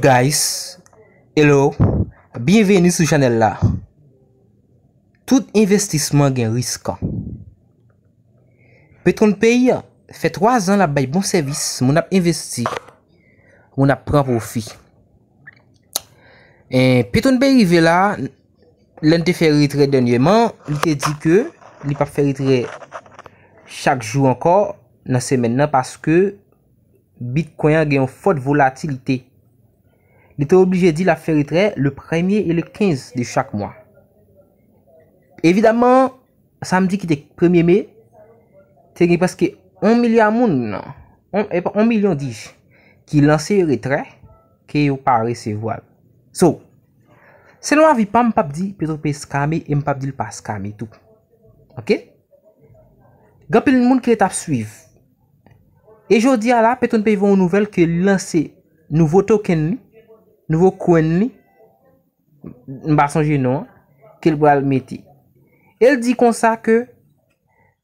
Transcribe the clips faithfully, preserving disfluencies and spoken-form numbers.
Guys, hello, byenveni sou chanèl la. Tout envestisman gen risk. PetronPay fè twa zan l ap bay bon sèvis, moun ap envesti, moun ap pran pwofi. E PetronPay rive la, lè n te fè retrè dènyèman, li te di ke li p ap fè retrè chak jou ankò nan semèn nan paske Bitcoin an gen yon fòt volatilite. Li te oblije di l ap fè retrè le premye e le kenz de chak mwa. Evidaman, samdi ki te premye me, te gen prèske yon milya moun, yon, epa, yon milyon, dis, ki lanse retrè ke yo pa resevwa l. So, selon avi pa m, m p ap di PetronPay scamé e m p ap di l pa scamé tou. Oke? Gen anpil moun ki ret ap swiv. E jodi a la, PetronPay voye yon nouvèl ke li lanse nouvo token li, nouvo coin li, m pa sonje non an, ke l pral mete. E l di konsa ke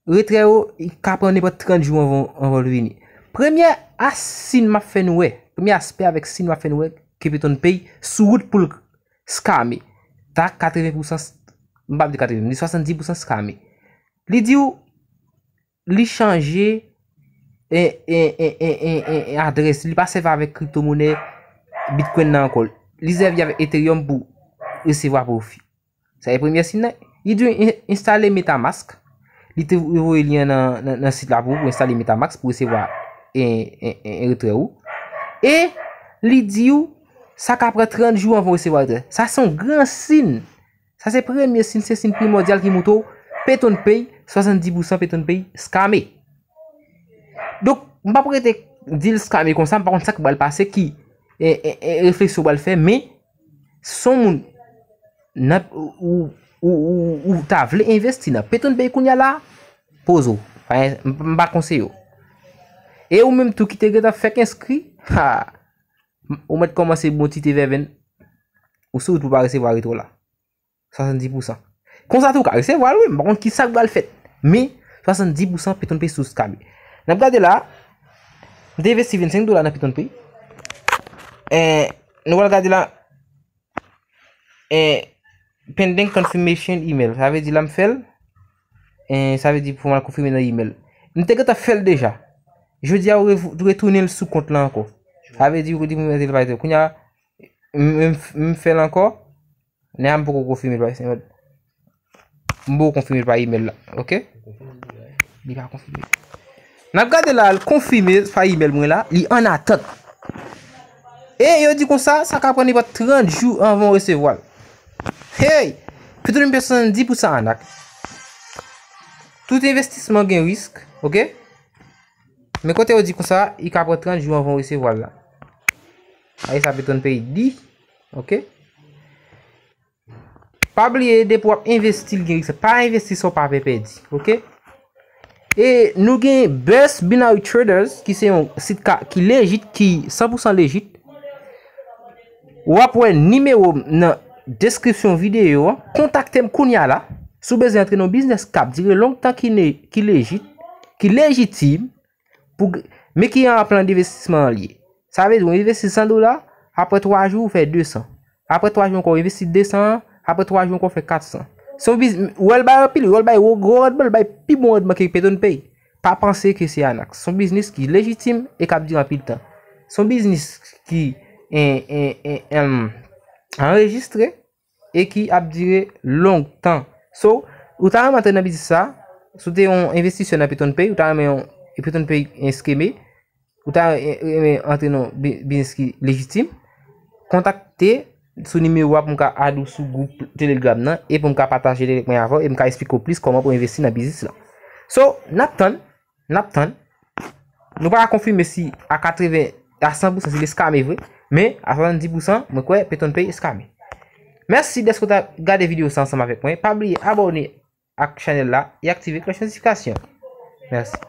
retrè yo, i ka pran nenpòt trant jou anvan, anvan l vini. Premye a sin m ap fè nou wè, premye aspè avèk sin m ap fè nou wè ke PetronPay sou wout pou l scamé. Ta katreven pousan, m p ap di katreven, li swasanndis pousan scamé. Li di w, li chanje, e, e, e, e, e, e, e adrès, li pa sèvi avèk kriptomonè Bitcoin nan ankò. Li sèvi avèk Ethereum pou resevwa pwofi. Sa e premye sin nan. Li di w en-, enstale MetaMask. Li te voye lyen nan, nan, nan sit la pou ou, pou enstale MetaMask, pou resevwa en, en, en, en retrè ou. E li di w, sa ka pran trant jou anvan w resevwa retrè. Sa se yon gran sin. Sa se premye sin, se sin primòdyal ki montre w PetronPay, swasanndis pousan PetronPay scamé. Donk, m p ap rete di l scamé konsa, m pa konn sa k pral pase, ki, e, e, e, refleksyon w pral fè, men, si w moun, nan, ou, ou, ou, ou ta vle envesti nan PetronPay kounye a la, poze w. Pa, m, m pa konseye w. E ou menm tou ki te gentan fèk enskri, ha, ou mèt kòmanse bontite vèvenn, ou sou wout pou pa resevwa retrè w la. Swasanndis pousan. Konsa tou, ou ka resevwa l, wi. M pa konn ki sa k pral fèt. Men, swasanndis pousan PetronPay sou scamé. N ap gade la. M te envesti vennsenk dola nan PetronPay. E, nou pral gade la. E, pending confirmation email. Sa vle di la m fè l. E, sa vle di pou m al konfime nan email. M te gentan fè l deja. Jodi a, ou re-, retounen l sou kont la ankò. Sa vle di, ou di pou m mete l pa. Kounye a, m, m, m fè l ankò. Nèg la m poko konfime l pa email. M poko konfime l pa email la, oke? Li pa konfime. N ap gade la, l konfime pa email mwen la, li an atant. E yo di konsa, sa ka pran nenpòt trant jou anvan w resevwa l. Hey! Pito nou pèsonn di pou sa anak. Tout envestisman gen risk, oke? Men kote yo di konsa, li ka pran trant jou anvan w resevwa l la. A e sa PetronPay di, oke? Pa bliye, depi w ap envesti, l gen risk. Pa envesti san w pa vle pèdi, oke? E nou gen Best Binary Traders, ki se yon sit ka, ki legit, ki san pousan legit. W ap wè nimewo m nan deskripsyon videyo an. Kontakte m kounye a la. Si w bezwen antre nan yon biznis k ap dire lontan, ki ne, ki legit, ki lejitim, pou, men ki an plan denvestisman an l ye. Sa vle di, w envesti san dola, apre twa jou, ou fè de san. Apre twa jou ankò, w envesti de san an, apre twa jou ankò, w fè kat san. Se yon biz-, w wè l bay anpil, w wè l bay gwo randman, l bay pi bon randman ke PetronPay. Pa panse ke se anak. Se yon biznis ki lejitim e k ap dire anpil tan. Se yon biznis ki, en, en, en, en, anrejistre e ki ap dire lontan. So, ou ta renmen antre nan biznis sa, si w te yon envestisè nan PetronPay, ou ta renmen yon, e PetronPay en scamé, ou ta renmen antre nan bi-, biznis ki lejitim, kontakte sou nimewo a pou m ka add ou sou gwoup Telegram nan e pou m ka pataje l avèk mwen avè w e m ka eksplike w plis kòman pou envesti nan biznis lan. So, n ap tann, n ap tann. Nou pa ka konfime si a katreven, a san pousan si li scamé vre, men a swasanndis pousan, mwen kwè PetronPay scamé. Mèsi dèske w ta gade videyo sa ansanm avèk mwen. Pa bliye abòne ak chanèl la e aktive klòch notifikasyon. Mèsi.